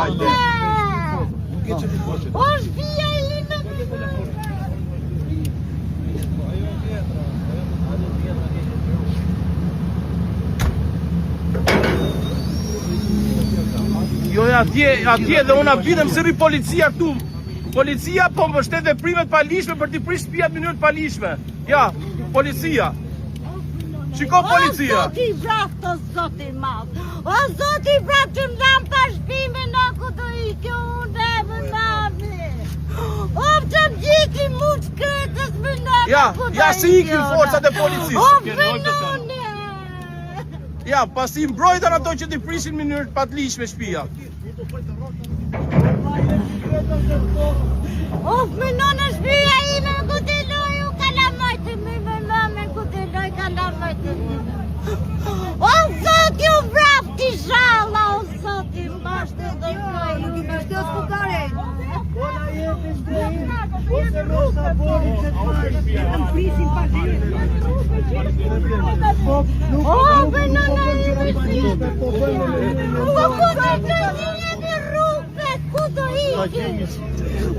Hajde. O shpia ime me nënë. Jo, atje, atje dhe unë habitëm se rri policia këtu. Policia po mbështet veprimet paligjshme për t'i prish shtëpiat në mënyrë të paligjshme. Ja, policia. Shiko policia. O zoti i vraftë, o zoti i madh. O zoti i vraftë që më dhamë pa shpi me në ku do ikë unë e me mami. O që më gjiki mu të kretës me në Ja, ku do ja si ikin unë. forcat e policisë. O me nëne. Ja, pasi mbrojtën ato që t'i prishin në mënyrë të paligjshme shtëpia. O me nënë shpia ime ku të loj u kalamajtë me me mame ku të loj kalamajtë me. O zoti u vraftë ishalla, o zoti mbashtë do shkoj. Nuk i mbështet fukare. Po na jepin strehim, ose mos na bëni që të marrë. Vetëm prisin pa leje. Po, nuk O, nuk- me nuk po nëna bën ime gjëra shpia. paligjshme, po bën me mënyrën Po ku do të jemi rrugëve, ku do ikim?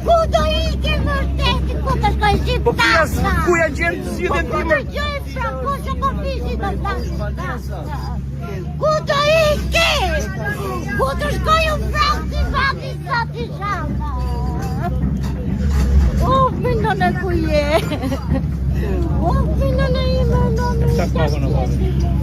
Ku do ikim vërtet, ku të shkoj Po ku ja, shqiptarsa? ku ja gjen Po zgjidhjen ku time? të gjej pra, ku që po fisi do flasim Ku do ikim? Ku të shkoj u vrasë si vati sa ti shalla? Uf, me nënë ku je? Uf, me nënë ime, nënë.